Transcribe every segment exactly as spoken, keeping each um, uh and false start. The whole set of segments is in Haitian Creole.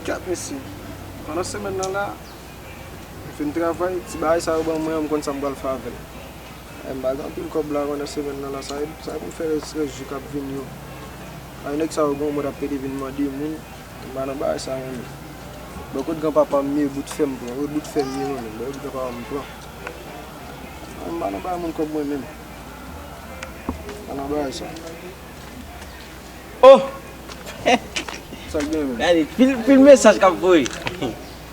Kèt mesye, pandan semèn nan la, m fin travay, ti bagay sa yo ban mwen an, m konn sa m pral fè avè l. E m pa gen anpil kòb la pandan semèn nan la, sa e, sa e pou m fè rès, rès jou k ap vini yo. Ay, nèg sa yo gen yon mòd ap pede vin mande moun, m pa nan bagay sa yo menm. Bò kot granpapa m ye, bout fè m pran, wi, bout fè m ye mwen menm, bò kot granpapa m pran. Mwen m pa nan bagay moun kòb mwen menm. M pa nan bagay sa. Oh! Sa k gen menm? Gade, pil, pil mesaj k ap voye.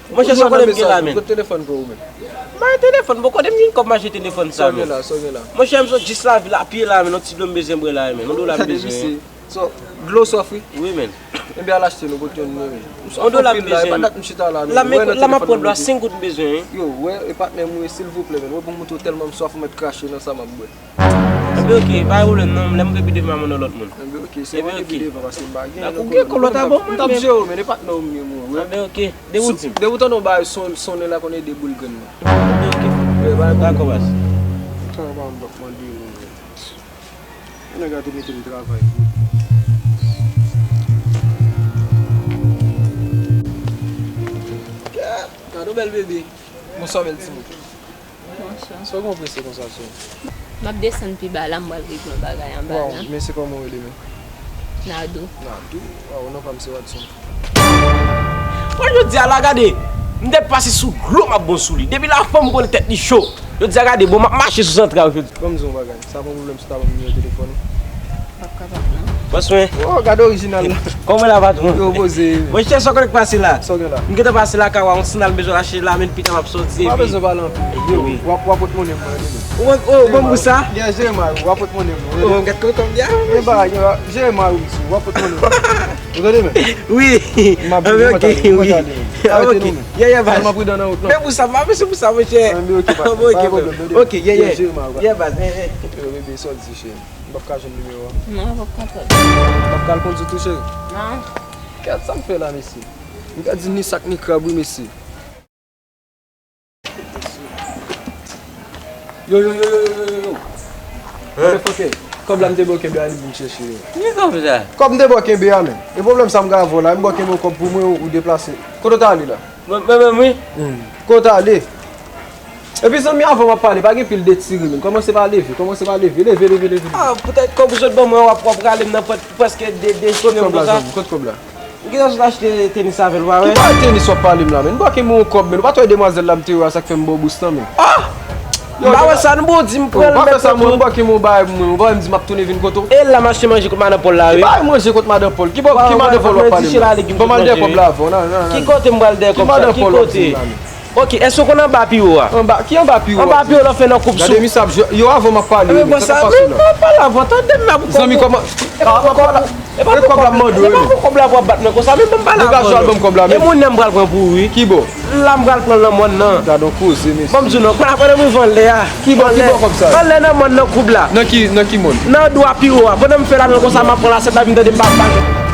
Monchè, sa kote m gen la, men? Kot telefòn pou ou menm? M pa gen telefòn, bon, kote m gen kòb m achte telefòn sa, men? Sa w gen la, sa w gen la? Monchè, m sot jis lavil a pye la, men, yon ti dlo m bezwen bwè la, men, yon dola m bezwen. So, dlo sòf, wi? Wi, men. Ebyen, al achte nou, pote yon nou, men. M sòf anpil la, e pa dat m chita la, men. La, men, la, m ap pran dlo a, senk goud m bezwen, wi. Yo, wè, e patnè m, wi, silvouplè, men. Wè, pou m montre w tèlman m swaf, m mèt krache nan sa m ap bwè. Enben, oke, pa gen pwoblèm, non, lè m vin pi devan, m ap mande lòt moun. Enben, oke, se mwen ki pi devan, paske m pa gen. Dak ou gen kòb la, ta bon, men. M t ap jere w, men, e patnè w m ye, mwen, wè. Enben, oke, de ou di m. De ou tande yon bagay son-, sonnen la, konn ede boul grenn nan. Enben, oke. Wè, pa gen pwoblèm. Dakò, baz. Tan pa m p ap mande moun, men. Yon nèg la te mete m travay tou. Gade yon bèl bebe. Bonswa, bèl timoun. Bonswa. Sa w gen w prese konsa, sè? M ap desann pi ba la, m pral regle yon bagay anba la. Waw, men se kòman w rele menm? Nadou. Nadou? Waw, non pa m se Watson. Bon, jodi a la, gade, m te pase sou glo, m ap bon sou li. Depi la, fanm konnen tèt li cho. Jodi a, gade, bon, m ap mache sou zantray yo jodi. Ban m di w yon bagay. Sa pa yon pwoblèm si w ta ban m nimewo telefòn ou? P ap kapab, non. Bòs mwen. Oh, gade orijinal la. Kòman la, patwon? Yo, poze. Monchè, sa w konnen k pase la? Sa w gen la? M gentan pase lakay ou a, yon sandal m bezwen achte la, men pita m ap soti. Ou pa bezwen pale anpil. Yo, wi. W ap, w ap pot monnen pou mwen, rele m. Ou, ou, ou ban m pou sa? Byen, jere may ou, w ap pot monnen pou mwen, rele m. Oh, m gad kontan m di a. E ba, yo, jere may ou, mesye, w ap pot monnen pou mwen. Ou tande, men? Wi. M ap vini, mwen tande, mwen tande. Ah, ok. Yeah, yeah, baz. Tèlman pridan nan wout, non. Men pou sa, m pa bezwen pou sa, monchè. Ah, men ok, pa, pa pwoblèm, tande. Ok, yeah, yeah. Jere may ou, baz. Yeah, baz. Eh, eh. Yo, bebe, sa w di, cheri? M p ap ka jwenn nimewo a. Non, w p ap kapab. M p ap ka al kondui tou, cheri? Non. Gad sa m fè la, mesye. M gad di ni sak ni krab, wi, mesye. Yo, yo, yo, yo, yo, yo, yo. Hein? Motherfucker, kòb la m te ba w kenbe a, li vin chèche yo. Ki kòb sa? Kòb m te ba w kenbe a, men. E pwoblèm sa m gen avè w la, m ba w kenbe yon kòb pou mwen, ou, ou deplase. Kote w t ale la? Mwen, mwen menm, wi. Hmm. Kote w t ale? Epi zanmi, avan w ap pale, pa gen pil detire, men. Kòmanse pa leve, kòmanse pa leve, leve, leve, leve. Ah, poutèt kòb ou sot ban mwen, w ap, w ap rale m nan pòt prèske de, de semèn konsa. Kot kòb la, zanmi? Kot kòb la? M gentan sot achte tenis avè l, ou pa wè? Ki bagay tenis w ap pale m la, men? M ba w kenbe yon kòb, men. Ou pa t wè demwazèl la m te wè a, sa k fè m ba w bous lan, men. Ah! M pa wè sa, non, bon, di m pran l, mèt sa, mwen, m ba w kenbe yon bagay pou mwen. Ou pa wè m di m ap tounen vin kote w? E la m achte manje kot madan Pòl la, wi. Ki bagay manje kot madan Pòl? Ki ba-, ki madan Pòl w ap pale m? Ban m al dèyè kòb la avè w, nan, nan, nan. Ki kote m pral dèyè kòb sa? Ki madan Pòl w ap di m la, men? Ok, èske w konn anba piwo a? Anba, ki anba piwo a? Anba piwo la, w fè nan koup sou. Gade misye ap jwe. Yo, avan m ap pale, men sa k ap pase la? Mwen pale avan, tande m ap. Zanmi, kòman? E pa pou kòb la, e pa pou kòb la m mande w, e pa pou kòb la pou w ap bat mwen konsa, men ban m pale avan. Degaje w al ban m kòb la, men. E moun nan m pral pran pou ou, wi. Ki bò? La m pral pran l nan mòn nan. Gade yon koze, mesye. Ban m di w non, pandan m rive anlè a. Ki bò, ki bò kòb sa? Anlè nan mòn nan koub la. Nan ki, nan ki mòn? Nan dwa piwo a. Pandan m fè ladan konsa, m ap pran lasèt la, vin tande m pa, pa.